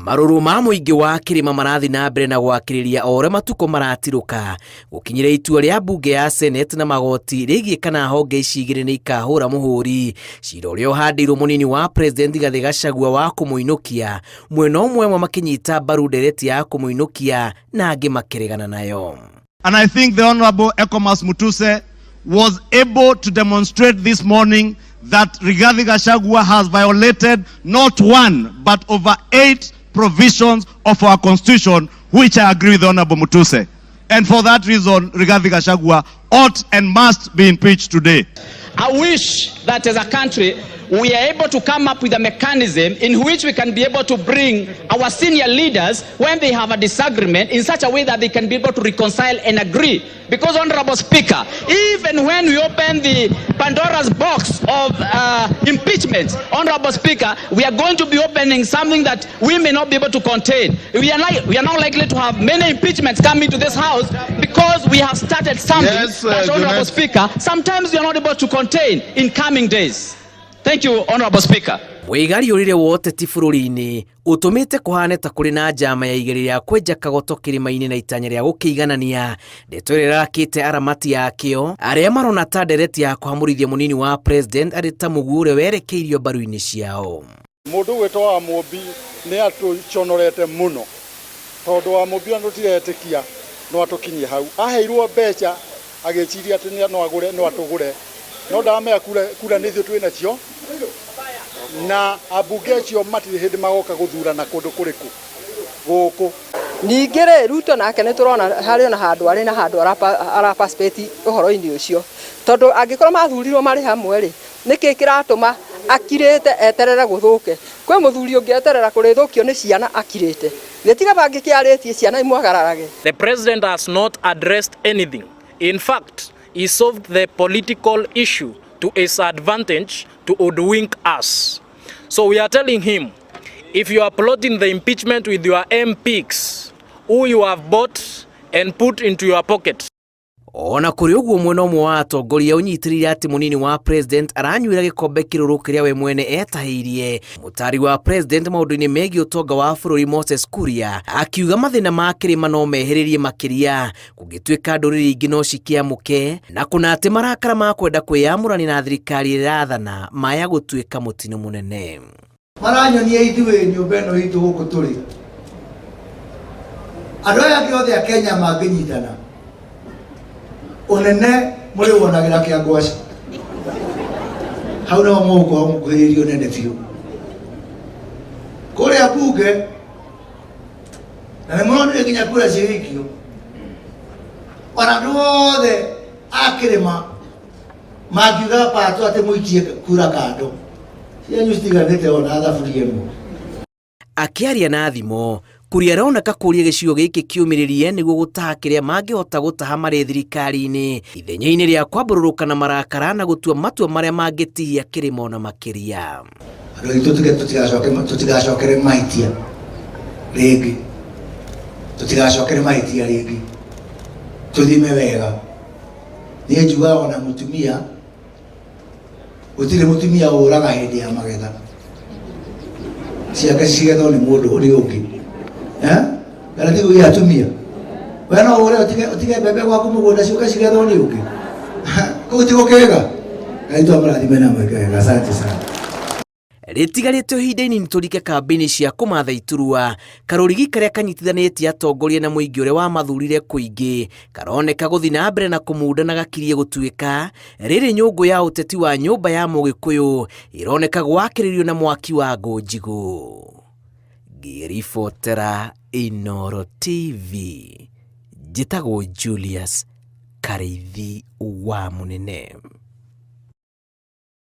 Marũrũ ma mũingĩ wa kĩrĩma marathiĩ na mbere na gwakĩrĩria o ũrĩa matukũ maratirũka gũkinyĩra itua rĩa mbunge ya Senate na magoti rĩgiĩ kana honge ici igĩrĩ nĩ ikahũra mũhũri cira ũrĩa ũhandĩirwo mũnini wa President Rigathĩ Gachagua wa kũmũinũkia, mwena ũmwe amwe makĩnyita mbaru ndereti ya kũmũinũkia na angĩ makĩregana nayo. And I think the Honorable Ecomas Mutuse was able to demonstrate this morning that Rigathi Gachagua has violated not one, but over 8 provisions of our constitution, which I agree with the Honorable Mutuse. And for that reason, Rigathi Gachagua ought and must be impeached today. I wish that as a country, we are able to come up with a mechanism in which we can be able to bring our senior leaders when they have a disagreement in such a way that they can be able to reconcile and agree. Because, Honorable Speaker, even when we open the Pandora's box of impeachment, Honorable Speaker, we are going to be opening something that we may not be able to contain. We are now likely to have many impeachments coming to this house because we have started something that, Honorable Junet. Speaker, sometimes we are not able to contain in coming days. Thank you, Honorable Speaker. Mwĩgariũrĩre wa ũteti bũrũri-inĩ ũtũmĩte kũhane ta kũrĩ na njama ya igĩrĩ rĩa kwenja kagoto kĩrĩma-inĩ na itanya rĩa gũkĩiganania. Ndeto ĩrĩa ĩrarakĩte aramati yakĩo arĩa marona ta ndereti ya kũhamũrithia mũnini wa president arĩ ta mũguo ũrĩa werekeirio mbaru-inĩ ciao. Mũndũ ũgwĩtwo wa Mũmbi nĩ atũconorete mũno tondũ wa Mũmbi ona tũtiretĩkia no atũkinyie hau. Aheirwo mbeca agĩciria atĩ no agũre, no atũgũre, no ndamenya kura nĩ ithuĩ twĩ nacio na ambunge acio matirĩ hĩndĩ magoka gũthurana kũndũ kũrĩkũ gũkũ. Ningĩ rĩ, Ruto nake nĩ tũrona harĩ ona handũ arĩ na handũ ara participate ũhoro-inĩ ũcio, tondũ angĩkorwo mathurirwo marĩ hamwe rĩ, nĩkĩ kĩratũma akirĩte eterere gũthũke? Kwĩ mũthuri ũngĩ eterera kũrĩthũkio nĩ ciana akirĩte, gĩtiga bangĩkĩarĩtie ciana imwagararage. The president has not addressed anything. In fact, he solved the political issue to his advantage to hoodwink us. So we are telling him, if you are plotting the impeachment with your MPs, who you have bought and put into your pocket, Ona kũrĩ ũguo, mwena ũmwe wa atongoria ũnyitĩrĩire atĩ mũnini wa president aranyuĩra gĩkombe kĩrũrũ kĩrĩa we mwene etahĩirie. Mũtari wa president maũndũ-inĩ megiĩ ũtonga wa bũrũri Moses Kuria akiuga mathĩna ma kĩrĩma no mehĩrĩrie makĩria kũngĩtuĩka ndũrĩrĩ ingĩ no cikĩamũke, na kũna atĩ marakara ma kwenda kwĩyamũrania na thirikari ĩrathana maya gũtuĩka mũtino mũnene. Maranyonia ithuĩ nyũmba ĩno itũ gũkũ tũrĩ andũ aya angĩ othe a Kenya mangĩnyitana ũnene mũrĩ wonagĩra kĩa ngwaci hau nĩho mũgũkorwo mũkuhĩrĩirie ũnene biũ kũrĩa bunge, na nĩ mũronire nginya kura cigĩikio ona andũ othe a kĩrĩma mangiuga patũ atĩ mũikie kura kando cianyu citiganĩte ona thaburia ĩmwe. Akĩaria na thimo, Kuria aroneka kũria gĩcigo gĩkĩ kĩũmĩrĩrie nĩguo gũtaha kĩrĩa mangĩhota gũtaha marĩ thirikari-inĩ ithenya-inĩ rĩa kwambũrũrũka na marakara na gũtua matua marĩa mangĩtihia kĩrĩma ona makĩria. Andũ aitũ tũtigacokere mahĩtia rĩngĩ, tũtigacokere mahĩtia rĩngĩ, tũthime wega. Niĩ njugaga ona mũtumia, gũtirĩ mũtumia ũraga hĩndĩ ya magetha, ciake cigethwo nĩ mũndũ ũrĩa ũngĩ. Eh? Kana ti gũgĩa atumia, we no ũre ũtige mbembe gwaku mũgũnda ciũke cigethwo nĩ ũngĩ? Kũu ti gũkĩga. Ngai twamũrathime na mwĩke wega. Asante sana. Rĩtigarĩte ihinda inini tũrike kambĩini cia kũmatha iturwa, karũrigi karĩa kanyitithanĩtie atongoria na mũingĩ ũrĩa wamathurire kũingĩ karoneka gũthiĩ na mbere na kũmunda na gakirie gũtuĩka rĩrĩ nyũngũ ya ũteti wa nyũmba ya mũgĩkũyũ ĩroneka gwakĩrĩrio na mwaki wa ngũ njigũ. Ngĩribotera Inooro TV, njĩtagwo Julius Karĩithi wa Mũnene.